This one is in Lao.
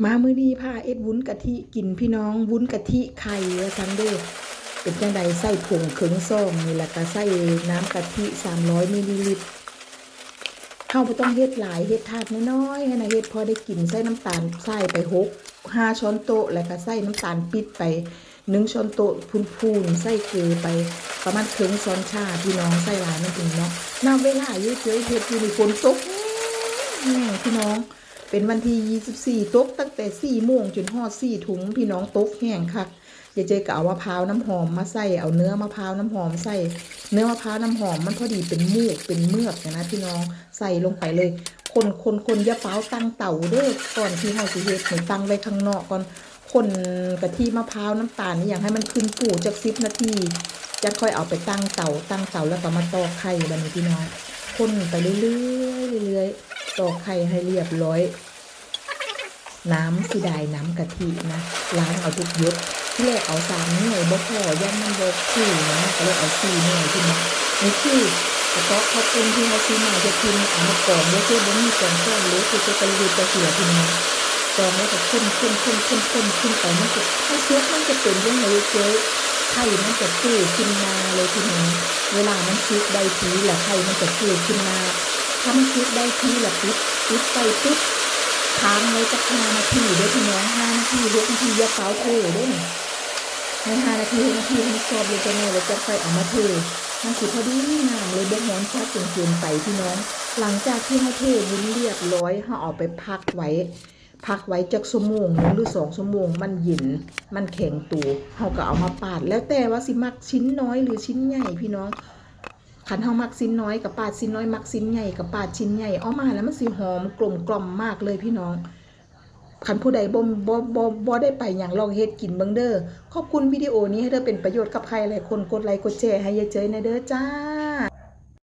ມາມື້ນີ້ພາເຮັດວຸ້ນກະທິກິນພີ່ນ້ອງ, ວຸ້ນກະທິໄຂ່ວ່າຊັ້ນເດີ້. ເປັນຈັ່ງໃດ? ໃສ່ຜົງເຄິ່ງຊອງນີ້ ແລ້ວກະໃສ່ນ້ຳກະທິສາມຮ້ອຍມິນລີລິດ. ເຮົາບໍ່ຕ້ອງເຮັດຫຼາຍ, ເຮັດຖາດນ້ອຍໆຫັ້ນນະ, ເຮັດພໍໄດ້ກິນ. ໃສ່ນ້ຳຕານຊາຍໄປຫົກ ຫ້າຊ້ອນໂຕະ, ແລ້ວກະໃສ່ນ້ຳຕານປິບໄປໜຶ່ງຊ້ອນໂຕະພູນໆ, ໃສ່ເກືອໄປປະມານເຄິ່ງຊ້ອນຊາພີ່ນ້ອງ, ໃສ່ຫຼາຍມັນເປັນເນາະ. ນຳເວລາເອື້ອຍເຈີຍເຮັດຢູ່ນີ້ ຝົນຕົກແຮງໆ ພີ່ນ້ອງ. ເປັນວັນທີຊາວສີ່ ຕົກຕັ້ງແຕ່ສີ່ໂມງຈົນຮອດສີ່ທຸ່ມ ພີ່ນ້ອງ, ຕົກແຮງຄັກ. ເອື້ອຍເຈີຍກໍເອົາມະພ້າວນ້ຳຫອມມາໃສ່, ເອົາເນື້ອມະພ້າວນ້ຳຫອມໃສ່. ເນື້ອມະພ້າວນ້ຳຫອມມັນພໍດີເປັນໝູກເປັນເມືອກຫັ້ນນະພີ່ນ້ອງ, ໃສ່ລົງໄປເລີຍ. ຄົນໆໆ ຢ່າຟ້າວຕັ້ງເຕົາເດີ້, ກ່ອນທີ່ເຮົາຊິເຮັດນີ້ ຕັ້ງໄວ້ຂ້າງນອກກ່ອນ. ຄົນກະທິມະພ້າວນ້ຳຕານອີ່ຫຍັງໃຫ້ມັນຂຶ້ນຟູຈັກສິບນາທີ ຈັ່ງຄ່ອຍເອົາໄປຕັ້ງເຕົາ, ຕັ້ງເຕົາແລ້ວກໍມາຕອກໄຂ່. ບັດນີ້ພີ່ນ້ອງ ຄົນໄປເລື້ອຍໆ ເລື້ອຍໆ ຕອກໄຂ່ໃຫ້ລຽບລ້ອຍ. ນ້ຳ ເສຍດາຍນ້ຳກະທິນະ, ລ້າງເອົາທຸກຢົດ. ທີແລກເອົາສາມໜ່ວຍບໍ່ພໍ ຢ້ານມັນບໍ່ຄືນະ, ກໍເລີຍເອົາສີ່ໜ່ວຍພີ່ນ້ອງ. ນີ້ຄືກະເປາະເຂົ້າປຸ້ນທີ່ເຮົາຊື້ມາເຮັດກິນ, ເອົາມາກອງເລີຍ, ບໍ່ມີກອງແປ້ງເລີຍ, ຄືຈະກະເລີຍໄປເສຍພີ່ນ້ອງ. ກອງແລ້ວກໍຄົນໆໆໆຂຶ້ນໄປ, ມັນຈະ ມັນສຸກ ມັນຈະເປັນຈັ່ງໃດເອື້ອຍເຈີຍ? ໄຂ່ມັນຈະຟູຂຶ້ນມາເລີຍພີ່ນ້ອງ. ເວລາມັນສຸກໄດ້ທີ່ລະ ໄຂ່ມັນຈະຟູຂຶ້ນມາ. ຖ້າມັນສຸກໄດ້ທີ່ລະ ປິດ ປິດໄຟປຸບ, ຄ້າງໄວ້ຈັກຫ້ານາທີເດີ້ພີ່ນ້ອງ, ຫ້ານາທີ ຫົກນາທີ, ຢ່າຟ້າວເທເດີ້ນີ້. ໃຫ້ຫ້ານາທີ ຫົກນາທີໃຫ້ມັນຊອບລົງໄປແດ່ ແລ້ວຈັ່ງຄ່ອຍເອົາມາເທ. ມັນຊິພໍດີງາມເລີຍ, ບໍ່ຮ້ອນຊາຈົນເກີນໄປພີ່ນ້ອງ. ຫຼັງຈາກທີ່ເຮົາເທວຸ້ນລຽບລ້ອຍ, ເຮົາເອົາໄປພັກໄວ້ ພັກໄວ້ຈັກຊົ່ວໂມງໜຶ່ງ ຫຼື ສອງຊົ່ວໂມງ, ມັນເຢັນ ມັນແຂງໂຕ, ເຮົາກໍເອົາມາປາດ. ແລ້ວແຕ່ວ່າຊິມັກຊິ້ນນ້ອຍ ຫຼື ຊິ້ນໃຫຍ່ພີ່ນ້ອງ. ຄັນເຮົາມັກຊິ້ນນ້ອຍກໍປາດຊິ້ນນ້ອຍ, ມັກຊິ້ນໃຫຍ່ກໍປາດຊິ້ນໃຫຍ່. ອອກມາແລ້ວມັນຊິຫອມກົມກ່ອມມາກເລີຍພີ່ນ້ອງ. ຄັນຜູ້ໃດບໍ່ ບໍ່ ບໍ່ ບໍ່ໄດ້ໄປຫຍັງ ລອງເຮັດກິນເບິ່ງເດີ້. ຂອບຄຸນວິດີໂອນີ້, ໃຫ້ເດີເປັນປະໂຫຍດກັບໃຜຫຼາຍຄົນ, ກົດໄລກົດແຊໃຫ້ເອື້ອຍເຈີຍແດ່ເດີ້ຈ້າ.